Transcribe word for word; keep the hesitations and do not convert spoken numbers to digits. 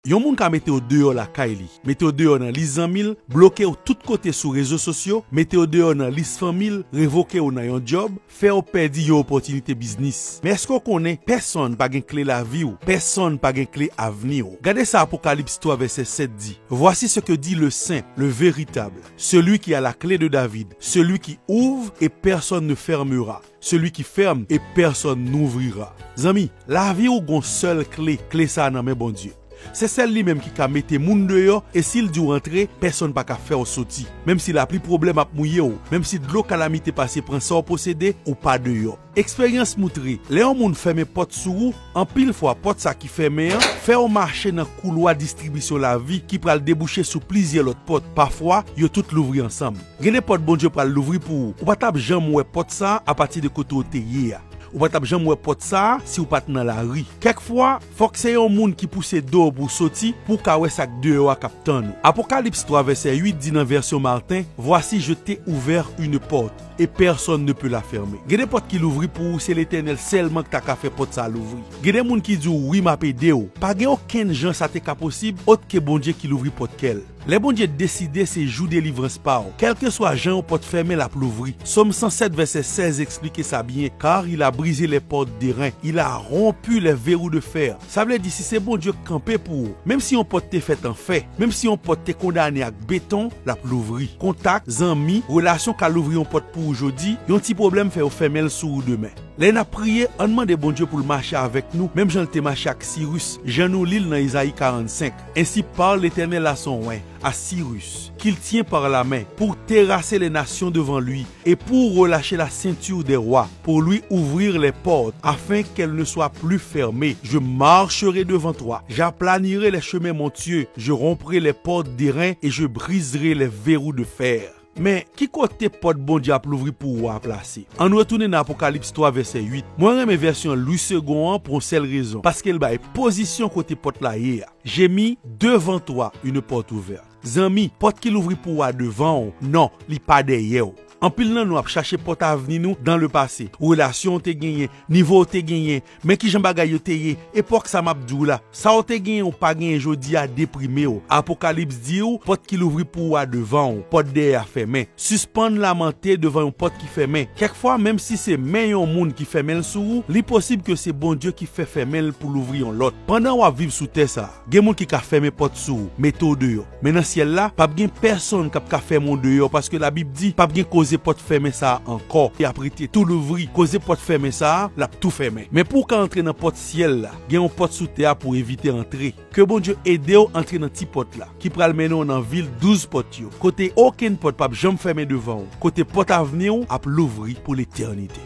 Yon moun ka mete w deyò lakay li, mete w deyò nan lis zanmi l, bloke w tout kote sou rezo sosyo, mete w deyò nan lis fanmi l, revoke w nan yon djòb, fè w pèdi yon opòtinite biznis. Men èske w konnen pèsonn pa gen kle lavi w? Pèsonn pa gen kle avni w. Gade sa Apokalips twa vèsè sèt di, Voici ce que dit le saint, le véritable, celui qui a la clé de David, celui qui ouvre et personne ne fermera, celui qui ferme et personne n'ouvrira. Zanmi, lavi w gon sèl kle, kle sa a nan men Bondye. Se sèl li menm ki ka mete moun deyò, e si l di w antre, pèsonn pa ka fè w soti. Menm si lapli pwoblèm ap mouye w, menm si dlo kalamite pase pran sa w posede, ou pa deyò. Eksperyans moutre, lè yon moun fèmen pòt sou ou, anpil fwa pòt sa ki fèmen an fè w mache nan koulwa distribisyon lavi ki pral debouche sou plizyè lòt pòt. Pafwa, yo tout louvri ansanm. Gen de pòt Bondye pral louvri pou ou. Ou pa t ap janm wè pòt sa a apati de kote w te ye a. Ou pa t ap janm wè pòt sa a si w pa t nan lari. Kèk fwa, fòk se yon moun ki pouse do w pou w soti pou w ka wè sa k deyò a k ap tann ou. Apokalips twa vèsè uit di nan vèsyon Marten, Voici, je t'ai ouvert une porte, et personne ne peut la fermer. Gen de pòt ki louvri pou ou, se Letènèl sèlman k ta ka fè pòt sa a louvri. Gen de moun ki di w, wi, m ap ede w. Pa gen okenn jan sa te ka posib, òt ke Bondye ki louvri pòt kè l. Lè Bondye deside, se jou delivrans pa w. Kèlkeswa jan yon pòt fèmen, l ap louvri. Sòm san sèt vèsè sèz eksplike sa byen, Car il a brisé les portes d'airain, il a rompu les verrous de fer. Sa vle di, si se Bondye k kanpe pou ou, menm si yon pòt te fèt an fè, menm si yon pòt te kondane ak beton, l ap louvri. Kontak, zanmi, relasyon ka louvri yon pòt pou ou jodi, yon ti pwoblèm fè yo fèmen l sou ou demen. Lè n ap priye, ann mande Bondye pou l mache avèk nou, menm jan l te mache ak Siris, jan nou li l nan Izayi karannsenk. Ainsi parle l'Éternel à son oint, à Cyrus, qu'il tient par la main, pour terrasser les nations devant lui, et pour relâcher la ceinture des rois, pour lui ouvrir les portes, afin qu'elles ne soient plus fermées. Je marcherai devant toi, j'aplanirai les chemins montueux, je romprai les portes d'airain et je briserai les verrous de fer. Men, ki kote pòt Bondye ap louvri pou ou a plase? Ann retounen nan Apokalips twa vèsè uit. Mwen renmen vèsyon Louis Segond an pou yon sèl rezon, paske l bay pozisyon kote pòt la ye a. J'ai mis devant toi une porte ouverte. Zanmi, pòt ki louvri pou ou a devan w, non, li pa dèyè w. Anpil nan nou ap chache pòt avni nou dan lepase. Relasyon w te genyen, nivo w te genyen, men kijan bagay yo te ye, epòk sa m ap di w la. Sa w te genyen ou pa genyen jodi a deprime w. Apokalips di w, pòt ki louvri pou ou a devan w, pòt dèyè a fèmen. Sispann lamante devan yon pòt ki fèmen. Kèkfwa, menm si se men yon moun ki fèmen l sou ou, li posib ke se Bondye ki fè fèmen l pou louvri yon lòt. Pandan w ap viv sou tè sa a, gen moun ki ka fèmen pòt sou ou, mete w deyò. Men nan syèl la, p ap gen pèsonn k ap ka fèmen w deyò, paske Labib di, p ap gen koze pòt fèmen sa a ankò. Y ap rete tou louvri. Koze pòt fèmen sa a, l ap tou fèmen. Men pou w ka antre nan pòt syèl la, gen yon pòt sou tè a pou w evite antre. Ke Bondye ede w antre nan ti pòt la, ki pral mennen w nan vil douz pòt yo, kote okenn pòt p ap janm fèmen devan w, kote pòt avni w ap louvri pou letènite.